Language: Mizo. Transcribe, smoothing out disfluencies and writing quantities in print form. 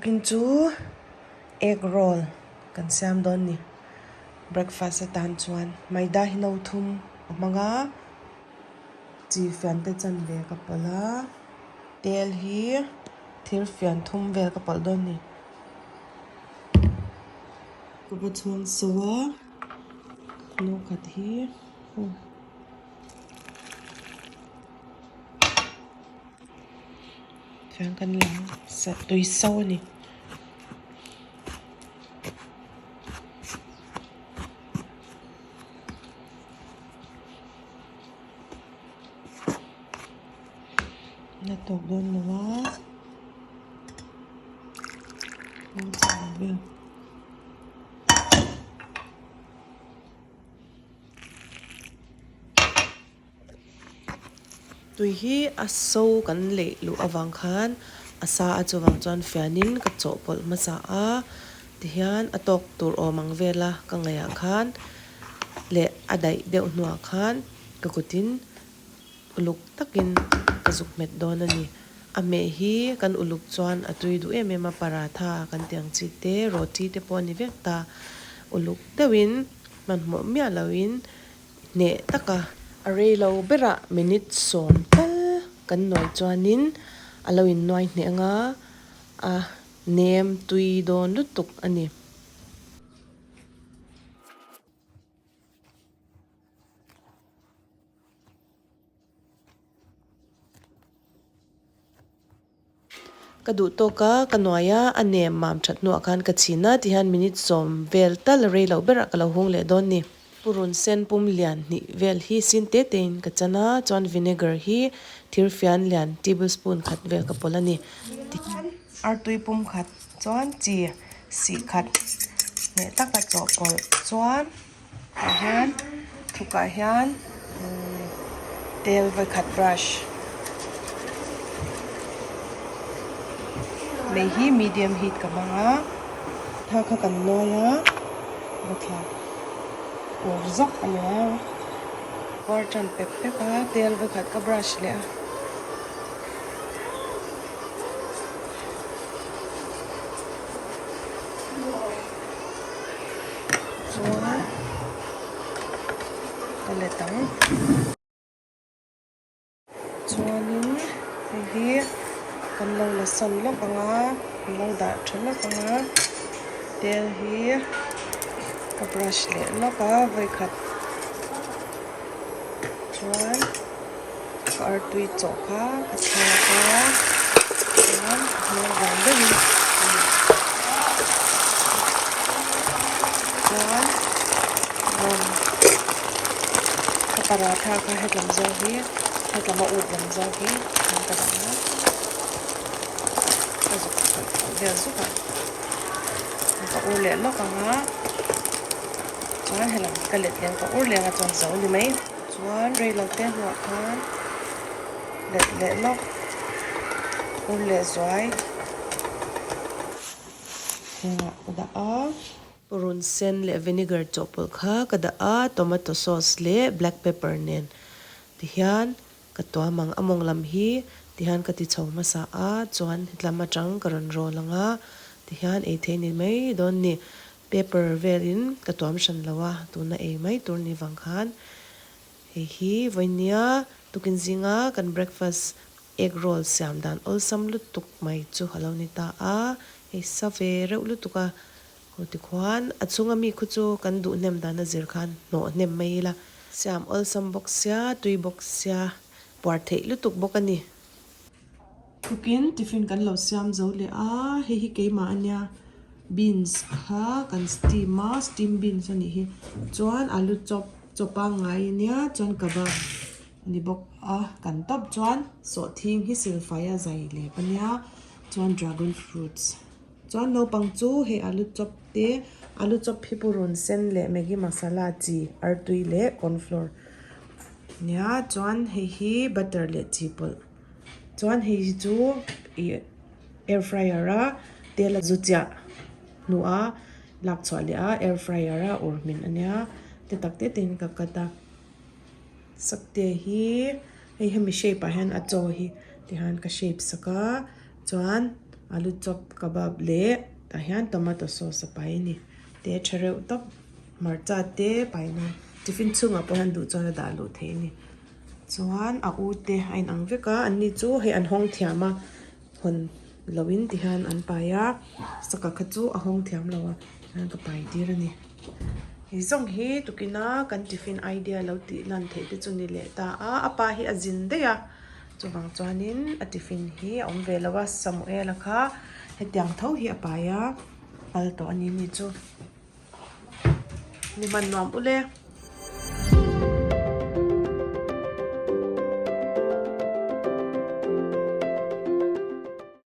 Tukin chu egg roll kan siam dawn ni. Breakfast atan chuan maida hi no thum a hmang a, chi fian te chanve ka pawlh a, tel hi thil fian thum vel ka pawlh dawn ni. Ka va chhuang so a, no khat hi aw. Chuan kan la sat tui so a ni. La tawk dawn lo a vel. Tui hi a so kan leih luh avang khan a sa a chuvang chuan fianin ka chawhpawlh hmasa a tihian a tawk tur awm ang vela ka ngaihah khan leh a daih deuh hnuah khan ka kutin uluk takin ka zuk hmet dawn a ni. A hmeh hi kan uluk chuan a tui duh em em a paratha kan tih ang chi te roti te pawh a ni vek ta uluk deuhin hmanhmawh miah loin Hneh taka a rei lo berah minute sawm tal kan nuai chuanin a lo innuai hneh anga a nem tui dawn lutuk a ni. Ka duh tawk a, ka nuai a, a nem mam that hnuah khan ka chhin a, tihian minute sawm vel tal rei loh berah ka lo hung leh dawn ni. Purun sen pum lian hnih vel hi sin te tein ka chan a, chuan vinegar hi thir fian lian tablespoon khat vel ka pawlh a ni. Tihian artui pum khat chuan chi sih khat hneh taka chawhpawlh chuan Tah hian thukah hian tel vawikhat brush mei hi medium heat ka hmang a tha kha kan nawi a va thlak ur zawk a ni a var tan pep pep a tel vawikhat ka brush leh a. Chuan ka let ang chuanin hei hi kan lo la sawn lawk ang a kan lo dah tha lawk ang a tel hi ka brush leh lawk a vawikhat chuan ka artui chawh kha ka thlak a chuan a hmel vang deuhin chuan ka paratha kha hetlam zawng hi hetlam a ut lam zawng hi an ka dah a ka zuk vel zuk a ka ur leh lawk ang a chuan helam ka let leh ang ka ur leh ang a chuan zo ni mai. Chuan reilote hnuah khan let leh lawk ur leh zuai hengah ka dah a. Purun sen leh vinegar chawhpawlh kha ka dah a, tomato sauce leh black pepper nen tihian ka tuam ang. A mawng lam hi tihian ka ti chho hmasa a, chuan hetlam atang ka rawn roll ang a, tihian ei thei ni mai dawn ni. Paper velin ka tuam hran lo a, tuna ei mai tur ni vang khan hei hi vawinia tukin zinga kan breakfast egg roll siam dan awlsam lutuk mai chu a lo ni ta a, hei sa ve reuh lutuk a, ho tikhuan a chhunga mi khu chu kan duh hnem dan a zir khan hnawh hnem mai ila, siam awlsam bawk sia, tui bawk sia, puar theih lutuk bawk a ni. Tukin tiffin kan lo siam zo leh a, hei hi keimah a nia beans kha kan steam a steam beans a nih hi chuan alu chop chaw pangngai a nia chuan kebab a ni bawk a kan tawp chuan sawhthing hi silfai a zai lep a nia chuan dragon fruits chuan naupang chu hei alu chop te alu chop hi purun sen leh maggi masala chi artui leh corn flour a nia chuan hei hi butter leh chi pawlh. Chuan hei hi chu ih air fryer a tel a zu chiah hnuah lak chhuah leh a air fryer a ur hmin a nia te tak te te in ka cut a sakte hi hei hemi shape ah hian a chaw hi tihian ka shape sak a chuan. Alu chop kebab leh tah hian tomato sauce a pai a ni. Te tha reuh tawp hmarcha te pai nan tiffin chhungah pawh hian duh chuan a dah luh theih a ni. Chuan a u te a inang vek a an ni chu hei an hawng thiam a hawn loh in ti hian an pai a saka kha chu a hawng thiam lo a tihian ka pai tir a ni. Hei zawng hi tukin a kan tiffin idea lo tih lan theih te chu ni leh ta a a pa hi a zin daih a chuvang chuanin a tiffin hi a awm ve lo a Samuela kha hetiang tho hi a pai a kal tawh a ni ni chu ni hman nuam ule.